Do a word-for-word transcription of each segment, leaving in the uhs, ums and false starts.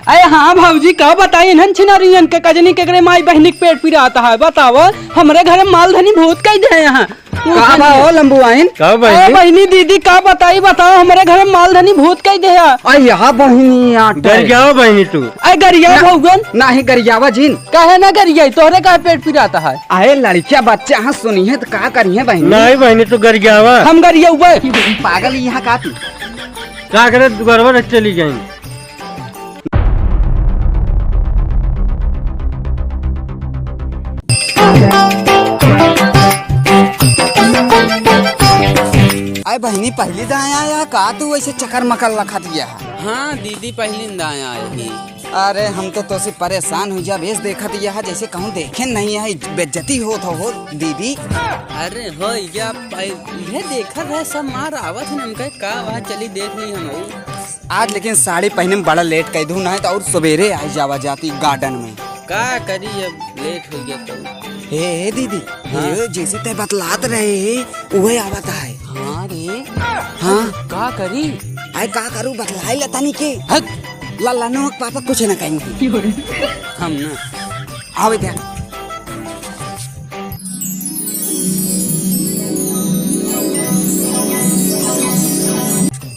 अरे हाँ भौजी, का बताई इन्हन छिनारियन के, कजनी केकरे माई बहिनी के पेट पिरात है, बताओ। हमरे घर में मालधनी भूत कई दे हैं। का बा हो लंबुआइन? का बहिनी? अरे बहिनी दीदी, का बताई, बताओ, हमरे घर में मालधनी भूत कई दे है। अरे यहाँ बहिनी आटे। गरियावा बहिनी तू। अरे गरिया ना, भौगन। नाही गरियावा जिन। काहे ना गरियाई, तोहरे काहे पेट पिरात है? अरे लड़किया बच्चा हाँ सुनी है तो का करी है बहिनी? नाही बहिनी तू गरियावा। हम गरियउबे। पागल यहाँ का तू? का करे दुगरवा रख चली गई। आए बहिनी, पहली दाएं आया का तू ऐसे चकर मकर लखा दिया है? हाँ दीदी, पहली दाएं आए ही। अरे हम तो तोसे परेशान हुई जाब, बेस देखत यह जैसे कहूँ देखे नहीं है, बेइज्जती होत हो, हो दीदी। अरे हो या भाई, ये देखत है सब मार आवत है, हमका का वहाँ चली देख ली हम। आज लेकिन साड़ी पहने में बड़ा लेट कर दूँ, नहीं तो और सवेरे आ जावा जाती गार्डन में। का करी, अब लेट हो गया तो। ए, ए दीदी, हाँ? ये जैसे तय बतलात रहे है, उहे आवत है। हाँ रे। हाँ। का करी? आए का करू, बतलाई ले तनी के। हट। लल्ला नमक पापा कुछ ना कहेंगे। हम ना। आवे दे।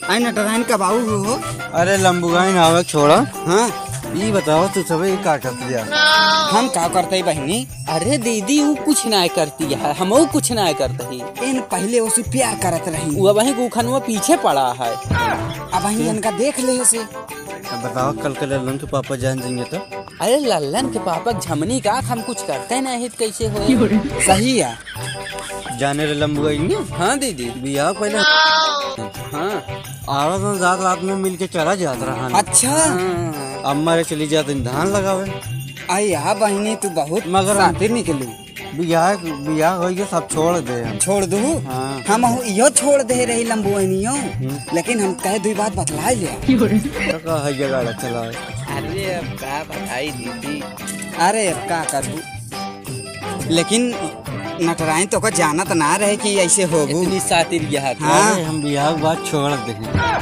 आई नटरायन का बाबू हो। अरे लंबुआइन आवे छोड़ा। हाँ। ई बताओ तू सबे ई का करत दिया? हम का करते बहिनी? अरे दीदी, ऊ कुछ ना करती है, हमहू कुछ ना करते ही। इन पहले उसे प्यार करत रही। वो वहीं गुखनवा पीछे पड़ा है। अब वहीं इनका देख ले से। अब बताओ, कल के लल्लन के पापा जान जाएंगे तो? अरे लल्लन के पापा झमनी का, हम कुछ करते नहीं तो कैसे होए? सही है। जाने रे लंबुआ, इन्हें हाँ दीदी। बियाह पहले हाँ। औरत और जात रात में मिल के चला जात रहा है। अच्छा। हाँ। अम्मा रे चली जात धान लगावे। आई हाँ बहिनी, तू बहुत मगर हम सातिर निकलू। बियाह, बियाह होई के सब छोड़ दे हम। छोड़ दू? हाँ। हम हूँ इहो छोड़ दे रही लंबुआइनियो, हम्म। लेकिन हम कहे दुई बात बतला लिया। तो का है जगह चला। अरे अब का बताई दीदी। अरे अब का करू, लेकिन नटराइन तो का जानत ना रहे कि ऐसे होगू। इतनी सातिर यह था। हाँ। अरे हम बियाह के बाद छोड़ दे।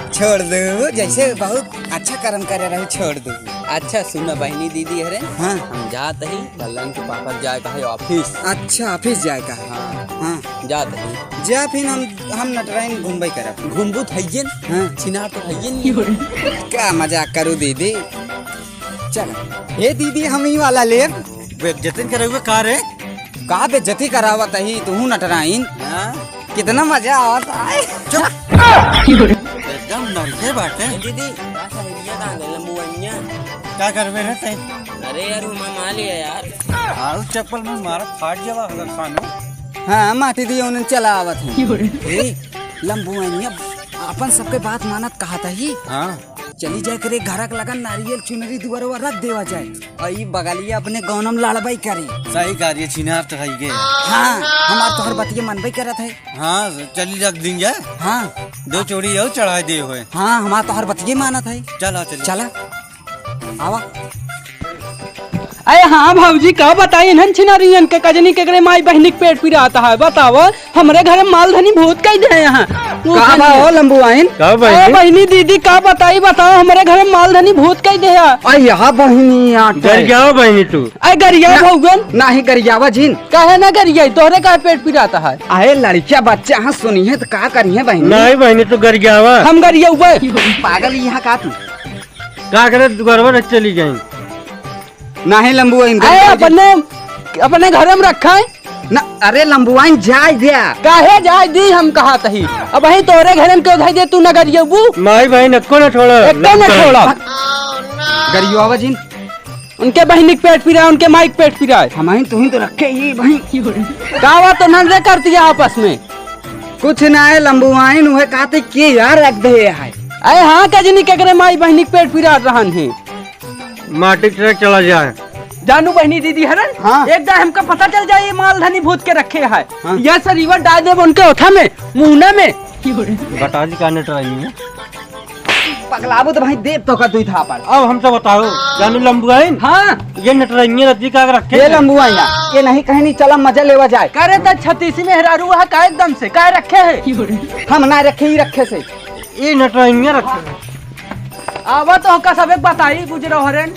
छोड़ दू, जैसे बहुत अच्छा कर्म करे रहे, छोड़ दू। अच्छा सुन बहिनी दीदी, अरे हाँ। हम जात ही लल्लन के पापा जाए का है ऑफिस। अच्छा, ऑफिस जाए का है। हाँ। हाँ। जात ही। जा फिर हम, हम नटराइन घूमबे करब। घूमबू तो हइये न। हाँ। छिनार तो हइये न। का मजाक करू दीदी। चल। हे दीदी, हम ही वाला लेब। बेइज्जती करे हुए का रे? का बेइज्जती करावत ही तू नटराइन? हाँ? कितना मजा आवत है। चुप। एकदम नरके बाटे। ए दीदी, का सहेलिया कहाँ गई लंबुआइनिया? का करबे रे ते? अरे यार, वो मैं मार लिया यार। आऊ चप्पल में मारा फाट जावा हलर खानो। हाँ, माटी दिए उन्हें चला आवत है। ए, लंबुआइनिया अपन सबके बात मानत कहा था ही। हाँ। चली जाए करे घरक लगन नारियल चुनरी दुआरवा रख देवा जाए। और ई बगलिया अपने गौनम लड़बई करे। सही कह रही है, छिनार तो है ही गए। हाँ, हमार तोहर बतिये मनबई करत है। हाँ, चली रख दिन जाए। हाँ। दो चोरी और चढ़ाई दे हुए। हाँ, हमार तोहर बतिये मानत है। चला, चली। चला। आवा। अरे हाँ भौजी, का बताई इन्हन छिनारियन के, कजनी केकरे माई बहिनी के पेट पिरात है, बताओ। हमरे घर में मालधनी भूत कई दे हैं। का बा हो लंबुआइन? का बहिनी? अरे बहिनी दीदी का बताई, बताओ, हमरे घर में मालधनी भूत कई दे है। अरे यहाँ बहिनी आटे। गरियावा बहिनी तू। अरे गरिया ना, भौगन। नाही गरियावा जिन। काहे ना गरियाई, तोहरे काहे पेट पिरात है? अरे लड़किया बच्चा हाँ सुनी है तो का करी है बहिनी? नाही बहिनी तू गरियावा। हम गरियउबे। पागल यहाँ का तू? का करे दुगरवा रख चली गई? नाही लंबुआइन, अरे गंगा जी। अपने, अपने घर में रखा है। ना, अरे लंबुआइन जाए द्या। काहे जाए दी हम कहा तही? अब वही तोरे घरन के उधाई दे तू न गरियबू। माई बहिन एको न छोड़ा। एको न छोड़ा। गरियो आवा जिन। उनके बहिनी के पेट पिराए, उनके माई के पेट पिराए। हमारी तुही तो रखे ही बहिन। का बात तो नंदे करती है आपस में? कुछ ना है लंबुआइन, उहे कहते के यार रख दे है। अरे हाँ कजनी केकरे माई बहिनी के पेट पिरात रहन है। माटी के तरह चला जाए। जानू बहिनी दीदी हरन, हाँ। एक दाए हमका पता चल जाए, ये मालधनी भूत के रखे है। हाँ। यह सरीवर डाल देब उनके ओथा में, मुहना में। बता दी का नटराई है? पगलाबो तो भाई देव तो का दुई थापड़। अब हमसे बताओ, जानू लंबुआइन? हाँ। ये नटराइये रद्दी का रखे ये हैं? लंबुआइन, ये नहीं कहीं नहीं चला मजा लेवा जाए। करे त छत्तीसी मेहरारू वहाँ का एकदम से, का रखे है? हम ना रखे ही रखे से। ये नटराइये रखे हैं। आवा तो का सबे बताई गुजरो हरेन।